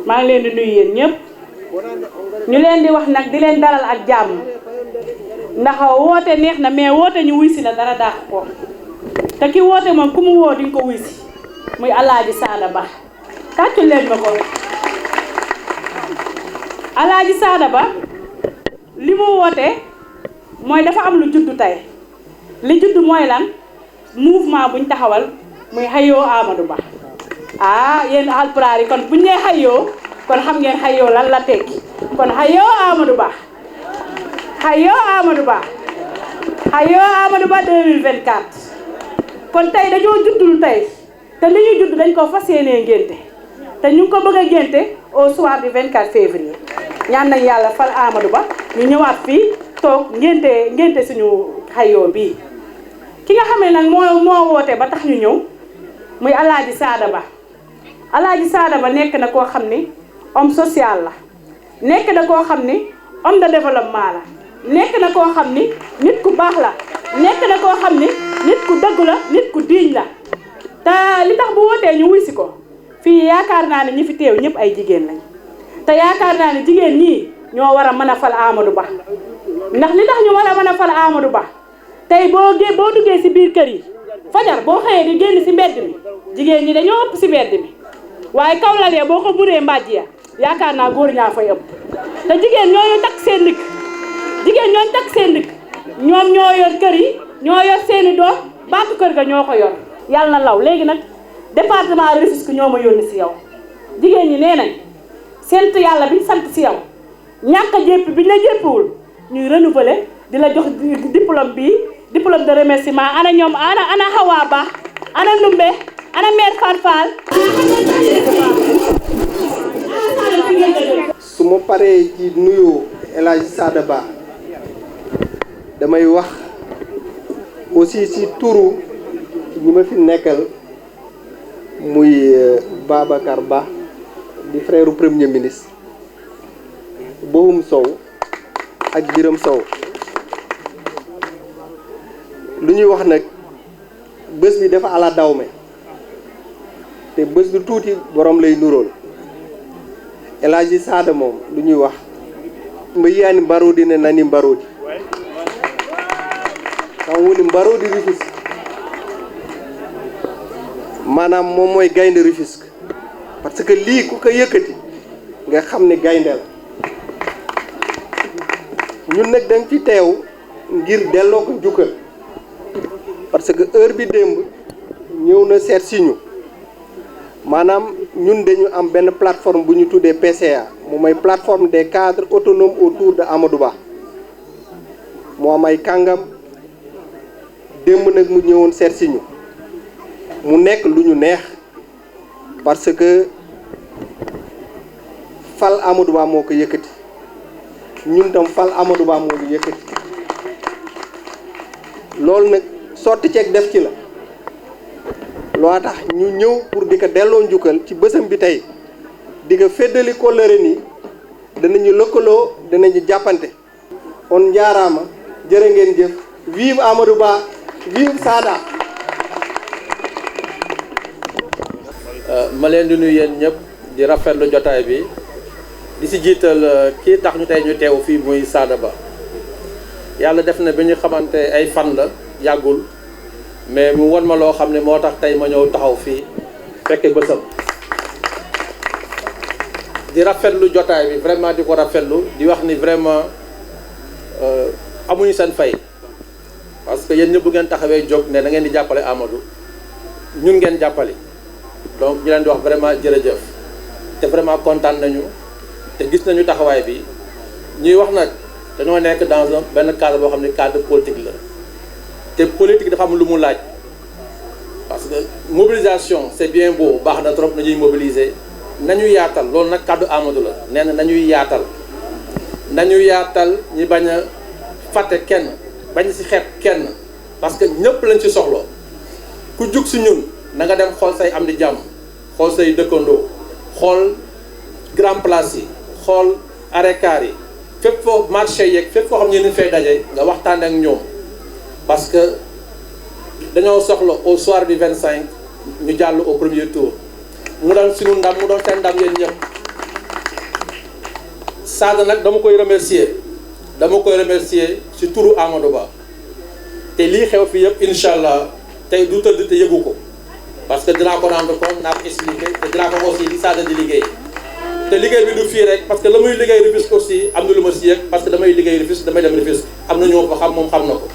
maa ngi leen di nuyu yéen ñëpp ñu leen di wax nag di leen dalal ak jàmm ndax woote neex na mais woote ñu wuy si la dara daax ko te ki woote moom ku mu woo di nga ko wuy si muy Alaaji Sada Ba tàccul leen ma ko. Alaaji Sada Ba li mu woote mooy dafa am lu juddu tey li juddu mooy lan mouvement buñ taxawal muy Hayo Amadou Ba. yéen Haalpulaar yi kon buñ nee Hayo kon xam ngeen Hayo lan la tekki kon Hayo Amadou Ba Hayo Amadou Ba Hayo Amadou Ba 2024 kon tey dañoo juddul tey te li ñu judd dañ ko fas yéenee ngénte te ñu ngi ko bëgg a ngénte au soir du 24 février ñaan nañ yàlla fal Amadou Ba ñu ñëwaat fii toog ngénte suñu Hayo bii ki nga xam ne nag moo woote ba tax ñu ñëw muy Alaaji Sada Ba. Alaaji Sada Ba nekk na koo xam ni homme social la nekk na koo xam ni homme de développement la nekk na koo xam ni nit ku baax la nekk na koo xam ni nit ku dëgg la nit ku diiñ la te li tax bu wootee ñu wuy si ko fii yaakaar naa ne ñi fi teew ñëpp ay jigéen lañ te yaakaar naa ne jigéen ñii ñoo war a mën a fal Amadou Ba ndax li tax ñu war a mën a fal Amadou Ba tey boo duggee si biir kër yi fajar boo xëyee di génn si mbedd mi jigéen ñi dañoo ëpp si mbedd mi waaye kaw lal ya boo ko buree mbàjj ya yaakaar naa góor ñaa fay ëpp te jigéen ñooñu takk seen ndigg jigéen ñooñu takk seen ndigg ñoom ñoo yor kër yi ñoo yor seeni doom baatu kër ga ñoo ko yor yàlla na law léegi nag département Rufisque ñoo ma yónni si yow jigéen ñi nee nañ sant yàlla bi sant si yow ñàkk a jéppi bi ñu la jéppiwul ñuy renouveler di la jox diplôme de remerciement ana ñoom ana Hawa Ba ana Ndumbe ana mère Farfal. su ma paree ci nuyu El Hadji Sada Ba damay wax aussi ci turu ñi ma fi nekkal muy Babacar Ba di frère premier ministre Bohum Sow ak Biram Sow lu ñuy wax nag bés bi dafa ala dawme te bés du tuuti borom lay nuróol El Hadji Sada moom lu ñuy wax mba yiyaani mbaroodi ne nani mbaroodi xam woni mbaroodi Rufisque maanaam moom mooy gaynde Rufisque parce que lii ku ko yëkkati nga xam ne gaynde la ñun nag dañ fi teew ngir delloo ko njukkal parce que heure bi démb ñëw na seet si ñu maanaam ñun dañu am benn plateforme bu ñu tuddee PCA mu mooy plateforme des cadres autonomes autour de Amadou Ba moo am ay kàngam démb nag mu ñëwoon seet si ñu mu nekk lu ñu neex parce que fal Amadou Ba moo ko yëkkati ñun tam fal Amadou Ba moo ñu yëkkati loolu nag sotti ceeg def ci la loo tax ñu ñëw pour di ko delloo njukkal ci bësam bi tey di ko féddali kóllëre nii danañu lëkkaloo danañu jàppante on njaaraama jërë ngeen jëf vive Amadou Ba vive Sada. ma leen di nuyu yéen ñëpp di rafetlu jotaay bi di si jiital kii tax ñu tey ñu teew fii muy Sada Ba yàlla def na bi ñu xamante ay fan la yàggul mais mu won ma loo xam ne moo tax tey ma ñëw taxaw fii fekke bësam di rafetlu jotaay bi vraiment di ko rafetlu di wax ni vraiment amuñu seen fay parce que yéen ñëpp bu ngeen taxawee jóg ne da ngeen di jàppale Amadou ñun ngeen jàppale donc ñu leen di wax vraiment jërëjëf te vraiment kontaan nañu te gis nañu taxawaay bi ñuy wax nag dañoo nekk dans benn cadre boo xam ne cadre politique la te politique dafa am lu mu laaj parce que mobilisation c'est bien beau baax na trop nañuy mobiliser nañu yaatal loolu nag kàddu Amadou la nee na nañuy yaatal ñi bañ a fàtte kenn bañ si xeeb kenn parce que ñëpp lañ ci soxla ku jug si ñun na nga dem xool say am di jàmm xool say dëkkandoo xool grand place yi xool arrêt car yi fépp foo marché yeeg fépp foo xam ne ni fay daje nga waxtaan ak ñoom parce que dañoo soxla au soir du 25 ñu jàll au premier tour mu doon suñu ndam mu doon seen ndam yéen ñëpp Sada nag dama koy remercier ci turu Amadou Ba te lii xew fi yëpp incha allah tey du tëdd te yëgu ko parce que dinaa ko rendre compte naa ko expliquer te dinaa ko aussi di Sada di liggéey te liggéey bi du fii rek parce que la muy liggéey Rufisque aussi am na lu ma si yëg parce que damay liggéey Rufisque damay dem Rufisque am na ñoo ko xam moom xam na ko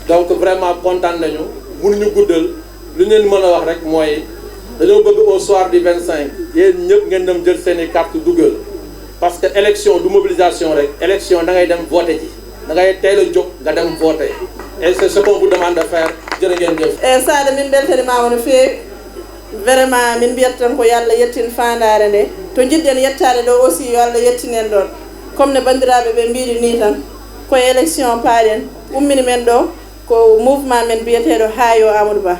donc vraiment kontaan nañu mënuñu guddal lu ñu leen mën a wax rek mooy dañoo bëgg au soir du 25 yéen ñëpp ngeen dem jël seen i carte dugal parce que élection du mobilisation rek élection da ngay dem voter ji da ngay teel a jóg nga dem voter et c'est ce qu'on vous demande de faire jërë ngeen jëf. e Sada min beltanimama no feewi vraiment min mbiyat tan ko yalla yettin fandare nde to jiɗɗen yettade ɗo aussi yo Allah yettinen ɗon comme ne bandiraɓe ɓe mbiɗi ni tan koye élection paaɗen ummini men ɗo ko mouvement men biyeteɗo haayo Amadou Ba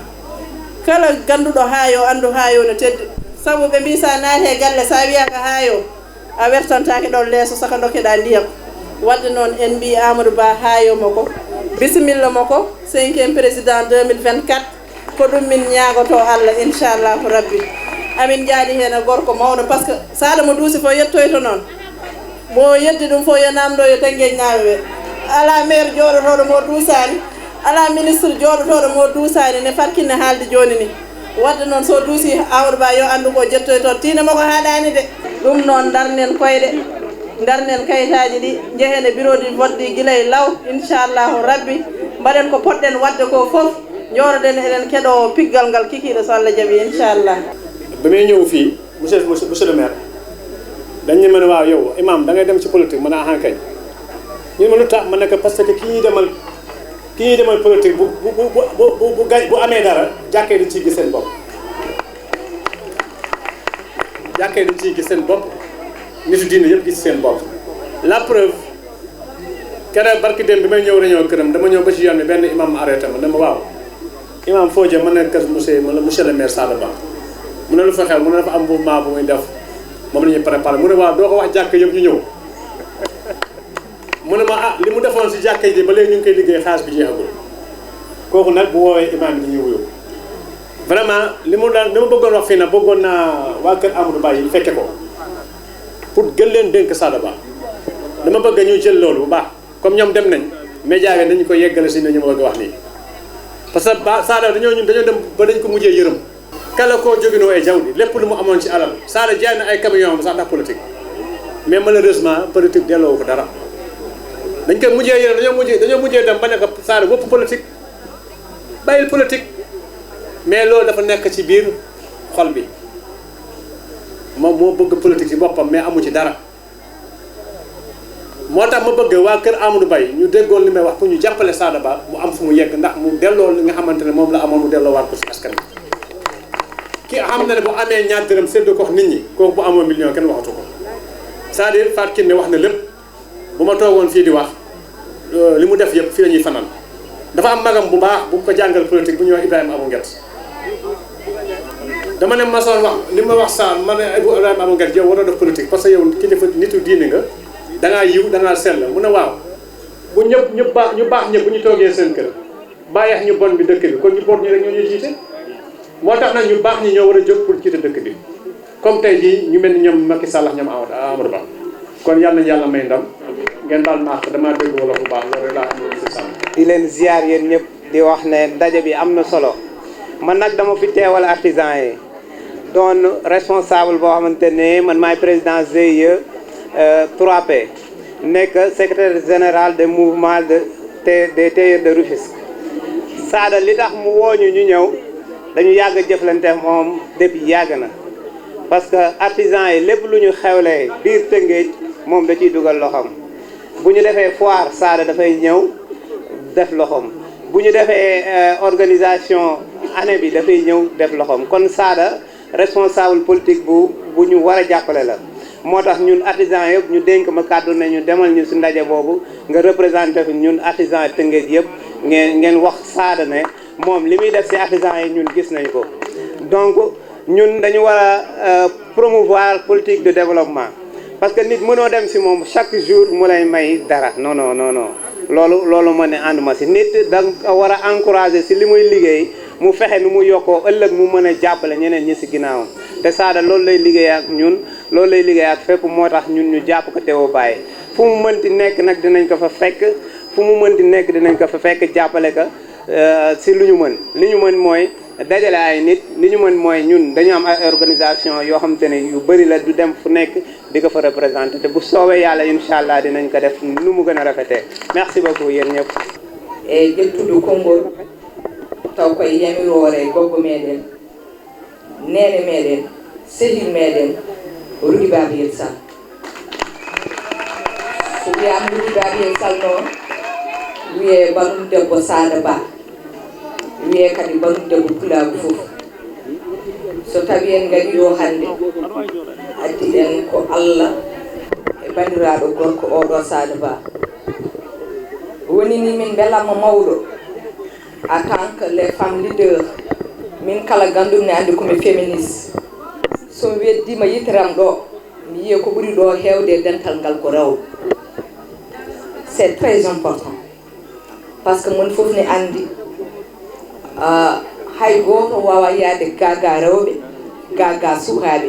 kala ganduɗo haayo andu haayo no teddi saabu ɓe mbi sa naate galle sa wiyaka haayo a wertantake ɗon leeso saka dokkeɗa ndiyam wadde noon en mbi Amadou Ba haayo mako bisimilla mako 5e président 2024 ko ɗum min ñaagoto Allah inchallahu rabbi amin jaaɗi hen e gorko mawɗo par ce que Sada mo duusi fo yettoyto noon mo yeddi ɗum fo yo namdo yo Tenggueje naaɓe ɓe ala maire jooɗotoɗo mo duusani ala ministre jooɗotoɗo mo duusani ne farkinne haalde joni ni wadde noon so duusi Amadou Ba yo andu ko jettoyto tiina mako haɗani de ɗum noon darnen koyɗe darnen kayitaji ɗi jehen e bureau du vote ɗi guila e law inchallahu rabbi mbaɗen ko poɗɗen wadde ko foof jooɗoɗen eɗen keeɗo piggal ngal kikiɗo so Allah jaaɓi inchallah ba may ñëw fii monsieur le maire dañ ñu mën a waaw yow imam da ngay dem ci politique mën a xànkañ ñu ma lu tax ma ne ko parce que ki ñuy demal politique bu amee dara jàkkee dañ ciy gis seen bopp nitu diine yëpp gis seen bopp la preuve keroog barki dem bi may ñëw réunion këram dama ñëw ba ci yoon bi benn imam arrêté ma dama waaw imam foo jëm ma ne kër monsieur le maire Sada Ba mu ne lu fa xew mu ne dafa am mouvement bu muy def moom la ñuy préparé mu ne waaw doo ko wax jàkk yëpp ñu ñëw mu ne ma ah li mu defoon si jàkk yi ba léegi ñu ngi koy liggéey xaalis bi jeexagul kooku nag bu woowee imam yi ñuy wuyu vraiment li ma bëggoon wax fii nag bëggoon naa waa kër Amadou Ba yi fekke ko pour gën leen dénk Sada Ba dama bëgg ñu jël loolu bu baax comme ñoom dem nañ média yi dañu ko yeggale si ne ñu ma bëgg wax nii parce que ba Sada dañoo dem ba dañ ko mujjee yërëm kala koo jóginoo ay jaww ji lépp lu mu amoon ci alal Sada jaay na ay camion am sax ndax politique mais malheureusement politique delloo ko dara dañ koy mujjee yërëm dañoo mujjee dem ba nekk Sada bopp politique bàyyil politique mais loolu dafa nekk ci biir xol bi moom moo bëgg politique ci boppam mais amu ci dara moo tax ma bëgg waa kër Amadou Ba ñu déggoon li may wax pour ñu jàppale Sada Ba mu am fu mu yegg ndax mu delloo li nga xamante ne moom la amoon mu delloo waat ko ci askan wi ki xam na ne bu amee ñaar dërëm séddoo ko wax nit ñi kooku bu amoon million kenn waxatu ko c'est-à-dire Fatou Kiné wax na lépp bu ma toogoon fii di wax li mu def yëpp fii la ñuy fanaan dafa am magam bu baax bu ko jàngal politique bu ñuy wax Ibrahima Abou Nget dama ne masoon wax li ma wax saa ma ne Ibrahima Abou Nget yow waroo def politique parce que yow kilifa nitu diine nga dangaa yiw dangaa sell mu ne waaw bu ñu baax ñëpp bu ñu toogee seen kër bàyyeex ñu bon bi dëkk bi kon ñu bon ñu rek ñoo ñuy jiite moo tax nag ñu baax ñi ñoo war a jóg pour jiite dëkk bi comme tey jii ñu mel ni ñoom Macky Sall ñoom Amadou Ba kon yàlla nañu yàlla may ndam ngeen baal ma àq damaa dégg wala bu baax loolu laa am si sàmm. di leen ziar yéen ñëpp di wax ne daje bi am na solo man nag dama fi teewal artisan yi doon responsable boo xamante ne man maay président GIE 3P nekk secrétaire général des mouvements des tailleurs de Rufisque. Sada li tax mu wooñu ñu ñëw dañu yàgg jëflante moom depuis yàgg na parce que artisan yi lépp lu ñu xewlee biir Tëngéej moom da ciy dugal loxoom bu ñu defee foire Sada dafay ñëw def loxoom bu ñu defee organisation année bi dafay ñëw def loxoom kon Sada responsable politique bu ñu war a jàppale la moo tax ñun artisan yëpp ñu dénk ma kàddu ne ñu demal ñu si ndaje boobu nga représenté fi ñun artisan Tëngéej yëpp ngeen wax Sada ne moom li muy def si artisan yi ñun gis nañ ko. donc ñun dañu war a promouvoir politique de développement parce que nit mënoo dem si moom chaque jour mu lay may dara non non non non loolu ma ne ànd ma si nit da nga war a encourager si li muy liggéey mu fexe nu mu yokkoo ëllëg mu mën a jàppale ñeneen ñi si ginnaawam te Sada loolu lay liggéey ak ñun loolu lay liggéey ak fépp moo tax ñun ñu jàpp ko teewoo bàyyi fu mu mënti nekk nag dinañ ko fa fekk fu mu mënti nekk dinañ ko fa fekk jàppale ko si lu ñu mën li ñu mën mooy dajale ay nit li ñu mën mooy ñun dañu am ay organisation yoo xam te ne yu bëri la du dem fu nekk di ko fa représenté te bu soobee yàlla incha allah dinañ ko def nu mu gën a rafetee merci beaucoup yéen ñëpp. e ƴettudu konngol taw koye yamirore goggo meɗen nene meɗen sehil meɗen Rugi Babiyel Sall so wiyama Rugi Babiyel Sall noon wiye balum debbo Sada Ba wiye kadi balum debbo Pulagu fof so tawi en gari ɗo hannde addi en ko Allah e bandiraɗo gorko oɗo Sada Ba woni ni min beelama mawɗo en tant que les femmes leaders min kala gandumi andi komi féministe somi weddima yiteram ɗo mi yiye ko ɓuuri ɗo hewde dental ngal ko rewɓe c'est très important par ce que mon fof ne andi hay goto wawa yaade gaga rewɓe gaga sukaɓe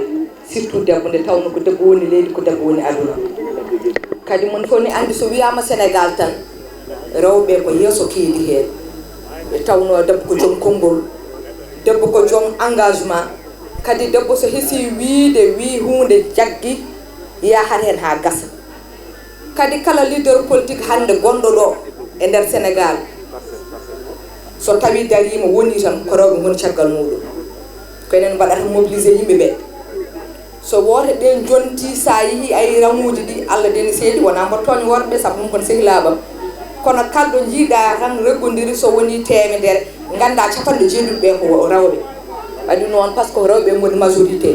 surtout debbo nde tawno ko debbo woni leydi ko debbo woni aduna kadi mon fof ne andi so wiyama Sénégal tan rewɓe ko yeeso keedi heen ɓe tawno debbo ko joom konngol debbo ko joom engagement kadi debbo so heesi wiide wi hunde jaggi yahat hen ha gasa kadi kala leader politique hande gonɗo ɗo e nder Sénégal so tawi darima woni tan ko rewɓe goni caggal muɗum ko enen mbaɗata mobilisé yimɓeɓe so woto ɗen jonti sa yeehi ay ramuji ɗi Allah deni seedi wona mbattoño worɓe saabu ɗum kono sehilaɓam kono kalɗo jiiɗa tan reggodiri so woni temedere ganda capanɗe jeeɗuɓe ko rewɓe waɗi noon par ce que rewɓe goni majorité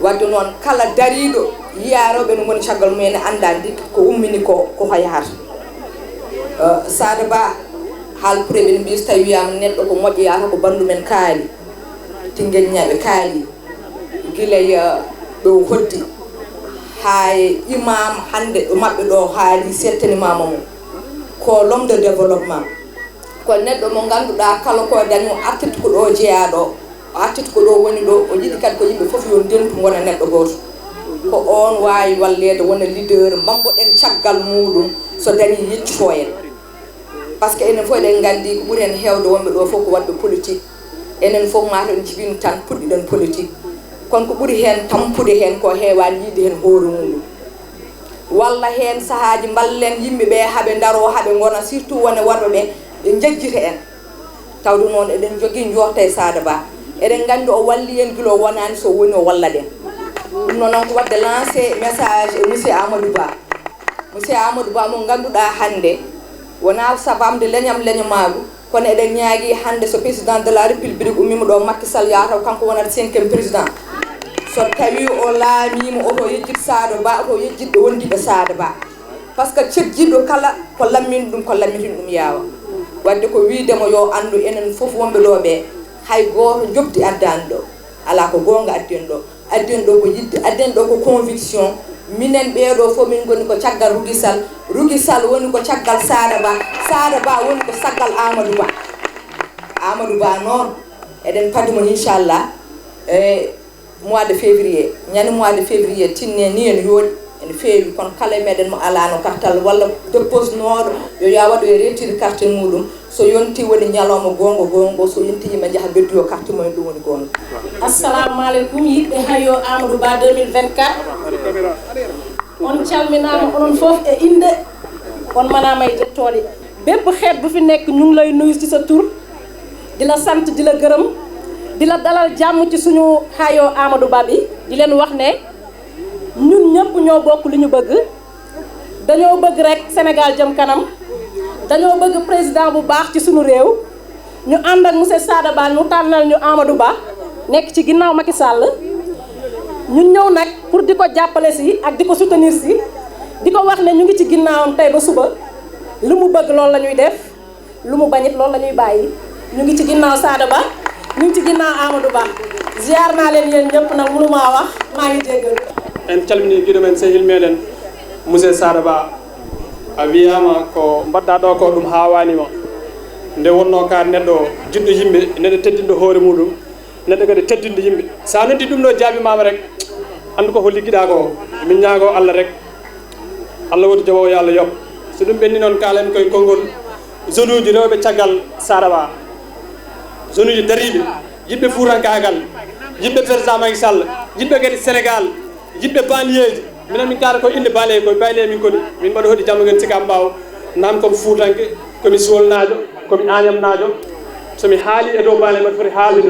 wadde noon kala dariɗo yiya rewɓe no goni caggal mumen anda ndi ko ummini ko hoy yahata Sada Ba haal pour eɓen mbi so tawi wiyama neɗɗo ko moƴƴo yata ko bandu men kaali tingueñaɓe kaali guilay ɗo hoddi ha imam hande ɗo mabɓe ɗo haali settanimama mum ko l'homme de développement ko neɗɗo mo ganduɗa kala ko dañi o artiti ko ɗo jeeyaɗo o artiti ko ɗo woni ɗo o yiɗi kadi ko yimɓe foof yo ndentu gona neɗɗo goto ko on wawi wallede wona leader mbamboɗen caggal muɗum so dañi yeccito en par ce que enen fof eɗen gandi ko ɓuuri hen hewde wonɓe ɗo fof ko wadde politique enen fof mata en jibin tan puɗɗiɗen politique kono ko ɓuuri hen tampude hen ko heewani yiide hen hoore muɗum walla hen sahaji ballen yimɓeɓe haaɓe daro haaɓe gona surtout wone worɓe ɓe ɓe jejjita en tawde noon eɗen jogui jorta e Sada Ba eɗen gandi o walli en guila o wonani so woni o walla ɗen ɗum noon ko wadde lancé message e monsieur Amadou Ba mo ganduɗa hande wona sabamde leñamagu kono eɗen ñaagui hande so président de la république ummima ɗo Macky Sall yataw kanko wonata 5e président so tawi o laamima oto yejjid Sada Ba oto yejjidɓe wondiɓe Sada Ba par ce que cejjiɗo kala ko lammini ɗum ko lammitini ɗum yaawa wadde ko widemo yo andu enen foof wonɓe ɗo ɓe hay goto jobdi addani ɗo ala ko gonga addeni ɗo ko yidde addeni ɗo ko conviction minen ɓeeɗo fof min goni ko caggal Rugi Sall woni ko caggal Sada Ba woni ko caggal Amadou Ba noon eɗen paadimo inchallah e mois de février ñande mois de février tinne ni en yooɗi ene feewi kono kala meɗen mo alano kartal walla dépose noɗo yo ya waɗo e retire carte muɗum so yonti woni ñalawma gongo so yonti yimɓe jaaha bedduyo carte mumen ɗum woni gonga. Assalamu aleykum yiɗɓe hayo Amadou Ba 2024 on calminama onon foof e inde on manama e jettode bépp xeet bu fi nekk ñu ngi lay nuyu ci sa tur di la sant di la gërëm di la dalal jàmm ci suñu hayo Amadou Ba bi di leen wax ne ñun ñëpp ñoo bokk li ñu bëgg dañoo bëgg rek Sénégal jëm kanam dañoo bëgg président bu baax ci suñu réew ñu ànd ak monsieur Sada Ba ñu tànnal ñu Amadou Ba nekk ci ginnaaw Macky Sall ñun ñëw nag pour di ko jàppale si ak di ko soutenir si di ko wax ne ñu ngi ci ginnaawam tey ba suba lu mu bëgg loolu la ñuy def lu mu bañit loolu la ñuy bàyyi ñu ngi ci ginnaaw Sada Ba ñu ngi ci ginnaaw Amadou Ba ziar naa leen yéen ñëpp nag mënu maa wax maa ngi jéggal en calmini giɗo men sehil meɗen monsieur Sada Ba a wiyama ko mbaɗɗa ɗo ko ɗum hawanima nde wonno ka neɗɗo jiɗɗo yimɓe neɗɗo teddinɗo hoore muɗum neɗɗo kadi teddinde yimɓe sa noddi ɗum ɗo jaabimama rek andu ko ligguiɗa ko min ñaago Allah rek Allah woto jaɓowo yo Allah yoɓ so ɗum ɓenni noon kalen koye konngol zone uji rewɓe caggal Sada Ba zone uji dariɓe yiɓɓe fuurankagal yiɓɓe président Macky Sall yiɓɓe kadi Sénégal yiɓɓe banlieue ji minen min kaara koye inde banlieue koye banlieue min koni min mbaɗa hoɗi jamma gen sika mbaw nam komi fuutanke komi suwolnajo komi añamnajo somi haali e dow banlieue mbaɗa foti haalde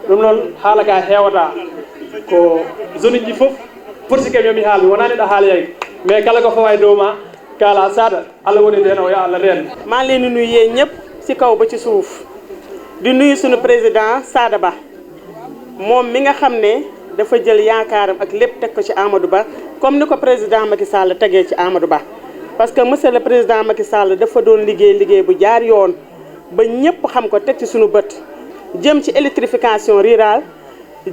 ɗum noon haala ka hewata ko zone uji ɗi foof poti kam yomi haal mi wonani ɗo haaleyayde mais kala ko fawa e dow ma kala Sada Allah woni den o yo Allah reen maa ngi leen di nuyu yéen ñëpp ci kaw ba ci suuf di nuyu suñu président Sada Ba moom mi nga xam ne dafa jël yaakaaram ak lépp teg ko ci Amadou Ba comme ni ko président Macky Sall tegee ci Amadou Ba parce que monsieur le président Macky Sall dafa doon liggéey bu jaar yoon ba ñëpp xam ko teg ci suñu bët jëm ci électrification rurale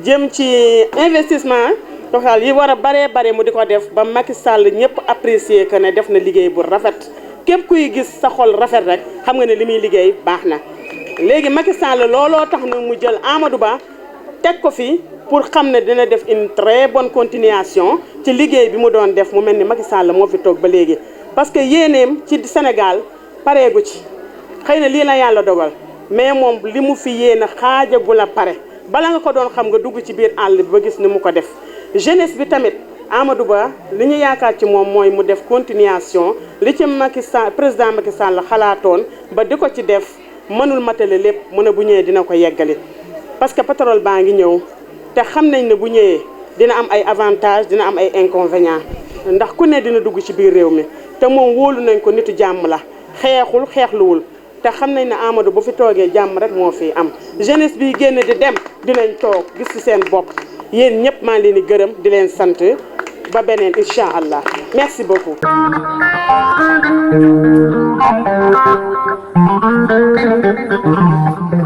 jëm ci investissement total yi war a bare mu di ko def ba Macky Sall ñëpp apprécier que ne def na liggéey bu rafet képp kuy gis sa xol rafet rek xam nga ne li muy liggéey baax na léegi Macky Sall looloo tax na mu jël Amadou Ba teg ko fi pour xam ne dina def une très bonne continuation ci liggéey bi mu doon def mu mel ni Macky Sall moo fi toog ba léegi parce que yéeneem ci Sénégal pareegu ci xëy na lii la yàlla dogal mais moom li mu fi yéene xaajagul a pare bala nga ko doon xam nga dugg ci biir àll bi ba gis ni mu ko def jeunesse bi tamit Amadou Ba li ñu yaakaar ci moom mooy mu def continuation li ci Macky Sall président Macky Sall xalaatoon ba di ko ci def mënul matale lépp mu ne bu ñëwee dina ko yeggali parce que pétrole baa ngi ñëw te xam nañ ne bu ñëwee dina am ay avantages dina am ay inconvénients ndax ku ne dina dugg ci biir réew mi te moom wóolu nañ ko nitu jàmm la xeexul xeexluwul te xam nañ ne Amadou bu fi toogee jàmm rek moo fi am jeunesse bi génn di dem dinañ toog gis ci seen bopp yéen ñëpp maa leen di gërëm di leen sant ba beneen incha allah merci beaucoup.